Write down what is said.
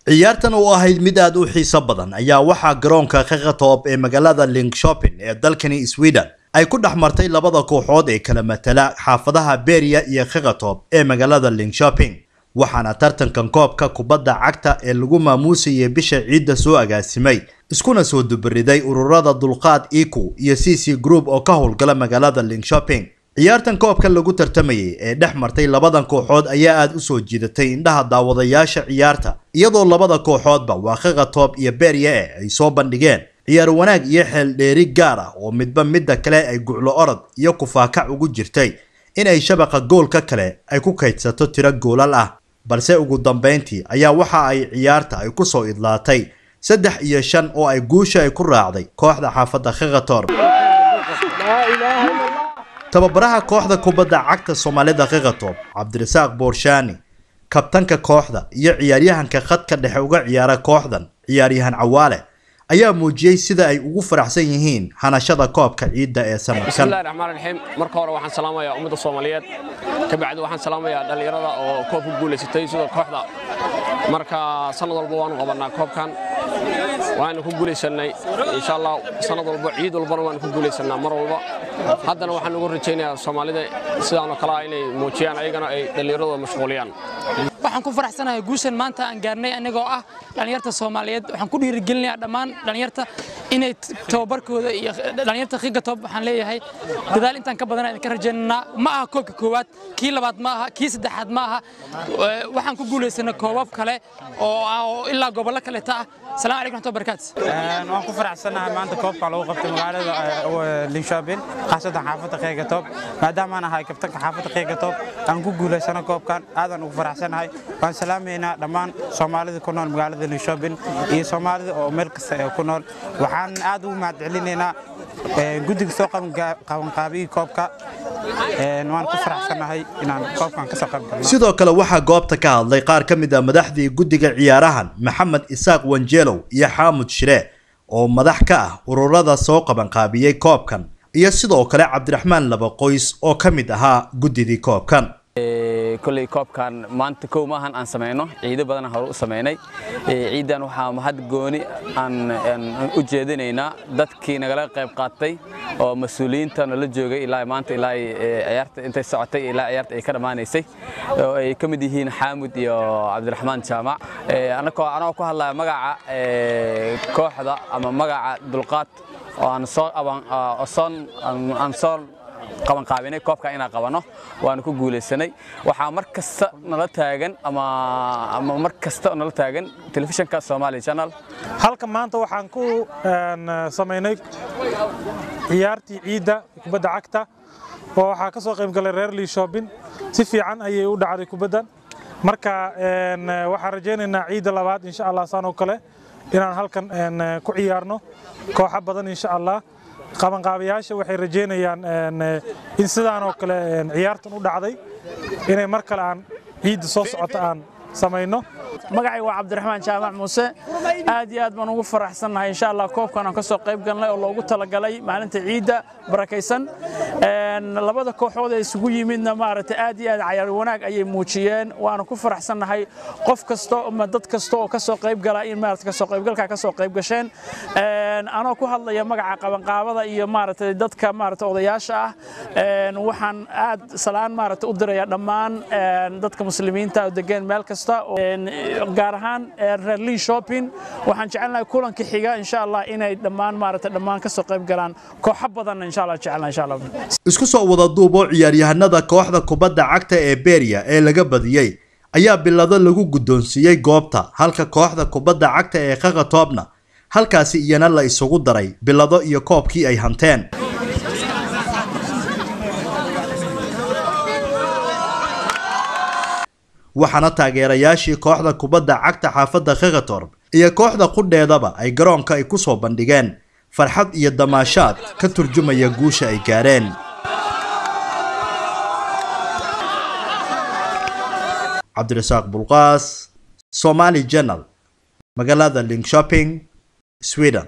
Ciyaartan oo ahayd mid aad u xiiso badan ayaa waxaa garoonka Kaqatoob ee magaalada Linköping ee dalkani Sweden ay ku dhex martay labada kooxood ee kala matala xaafadaha Beria iyo Kaqatoob ee magaalada Linköping. Waxaana tartankan koobka kubadda cagta ee lagu maamuusayay bisha ciidda soo agaasimay iskuna soo dubariday ururada Dulqaad Eco iyo CC Group oo ka howlgala magaalada Linköping. Ciyaartan koobka lagu tartamayay ee dhex martay labadan kooxood ayaa aad u soo jiidatay indhaha daawadayaasha ciyaarta, iyadoo labada kooxoodba waa Kaqatoob iyo Beria ay soo bandhigeen ciyaar wanaag iyo xeel dheeri gaar ah oo midba midda kale ay guclo orod iyo kufaakac ugu jirtay in ay shabaqa goolka kale ay ku kaydsato tiro goolal ah. Balse ugu dambeyntii ayaa waxa ay ciyaarta ay ku soo idlaatay 3-5 oo ay guusha ay ku raacday kooxda xaafadda Kaqatoob. Tababaraha kooxda kubadda cagta Soomaalida Kaqatoob, Cabdirasaaq Boorshaani, kabtanka kooxda iyo ciyaaryahanka khadka dhexe uga ciyaara kooxdan, ciyaaryahan Cawaale, ayaa muujiyay sida ay ugu faraxsan yihiin hanashada koobka ciidda ee sanadkan. Bismillahi raxmaani raxiim. Marka hore waxaan salaamayaa ummadda Soomaaliyeed, ka bacdi waxaan salaamayaa dhalinyarada oo koobka ku guuleysatay sida kooxda. Marka sanad walba waanu qabanaa koobkan, waanu ku guuleysanay insha Allah. Sanad walba ciid walbana waanu ku guuleysanaa mar walba. Haddana waxaan ugu rajaynayaa Soomaalida sidaan oo kale ah inay muujiyaan, ayagana ay dhallinyaradooda mashquuliyaan. Waxaan ku faraxsanahay guushan maanta aan gaarnay anigoo ah dhalinyarta Soomaaliyeed. Waxaan ku dhiirigelinayaa dhammaan dhalinyarta inay tababarkooda iyo dhalinyarta Kaqatoob waxaan leeyahay dadaal intaan ka badan idinka rajaynaynaa. Ma aha koobka koowaad, kii labaad ma aha, kii saddexaad ma aha. Waxaan ku guuleysanay koobab kale oo ilaa gobollo kaleeta ah. Asalaamu calaykum waraxmatullahi wabarakaatu. Waan ku faraxsanahay maanta koobka lagu qabtay magaalada Linköping, khaasatan xaafadda Kaqatoob. Maadaama aan ahay kabtanka xaafadda Kaqatoob, aan ku guuleysano koobkan, aadaan ugu faraxsanahay. Waan salaamaynaa dhammaan Soomaalida ku nool magaalada Linköping iyo Soomaalida oo meel kasta ee ku nool. Waxaan aad ugu mahadcelinaynaa guddiga soo qabanqaabiyey koobka. Waan ku faraxsanahay inaan koobkan kasoo qayb galno. Sidoo kale waxaa goobta ka hadlay qaar ka mid ah madaxdii guddiga ciyaarahan, Maxamed Isaaq Wanjeelow iyo Xaamud Shire oo madax ka ah ururada soo qabanqaabiyey koobkan, iyo sidoo kale Cabdiraxmaan Laba Qoys oo ka mid ahaa guddidii koobkan. Kolley koobkan maanta kow maahan aan samayno, ciido badan hore u samaynay. Ciidan waxaa mahad gooni aan u jeedinaynaa dadkii nagala qayb qaatay oo mas-uuliyiinta nala joogay ilaa maanta, ilaa ciyaarta intay socotay ilaa ciyaarta ay ka dhammaanaysay, oo ay ka mid yihiin Xaamud iyo Cabdiraxmaan Jaamac. Anagoo anagoo ku hadlaya magaca kooxda ama magaca Dulqaad oo aan soo aan soo qaban qaabinay koobka inaan qabano, waanu ku guuleysanay. Waxaa mar kasta nala taagan ama mar kasta nala taagan telefishinka Somali Channel. Halka maanta waxaan ku samaynay ciyaartii ciidda kubadda cagta oo waxaa ka soo qayb galay reer Linköping. Si fiican ayay u dhacday kubaddan. Marka waxaan rajaynaynaa ciidda labaad insha Allah saan oo kale inaan halkan ku ciyaarno kooxo badan insha Allah. Qabanqaabayaasha waxay rajaynayaan in sidaan oo kale ciyaartan u dhacday inay mar kale aan ciidda soo socota aan samayno. Magacay waa Cabdiraxmaan Jaamac Muuse. Aad iyo aad baan ugu faraxsannahay insha Allah koobkan aan ka soo qayb galnay oo loogu talagalay maalinta ciidda barakaysan. Labada kooxood ee isugu yimidna maaragtay aad iyo aad cayaar wanaag ayay muujiyeen, waana ku faraxsannahay qof kasta ama dad kasta oo ka soo qayb gala in maaragtay ka soo qaybgalka ka soo qayb gasheen. Anoo ku hadlaya magaca qabanqaabada iyo maaragtay dadka maaragtay odayaasha ah, waxaan aad salaan maaragtay u dirayaa dhammaan dadka muslimiinta oo degan meel kasta, gaar ahaan reer Linköping. Waxaan jecelnahay kulanka xiga insha Allah inay dhammaan maaragtay dhammaan ka soo qayb galaan kooxo badan insha Allah jecelnahay insha Allah. Isku soo wada duubo, ciyaaryahanada kooxda kubadda cagta ee Beria ee laga badiyey ayaa bilado lagu guddoonsiiyey goobta, halka kooxda kubadda cagta ee Kaqatoobna halkaasi iyana la isugu daray bilado iyo koobkii ay hanteen. Waxaana taageerayaashii kooxda kubadda cagta xaafadda Kaqatorb iyo kooxda qudheedaba ay garoonka ay ku soo bandhigeen farxad iyo damaashaad ka turjumaya guusha ay gaareen. Cabdirasaaq Bulqaas, Somali Channel, magaalada Linköping, Sweden.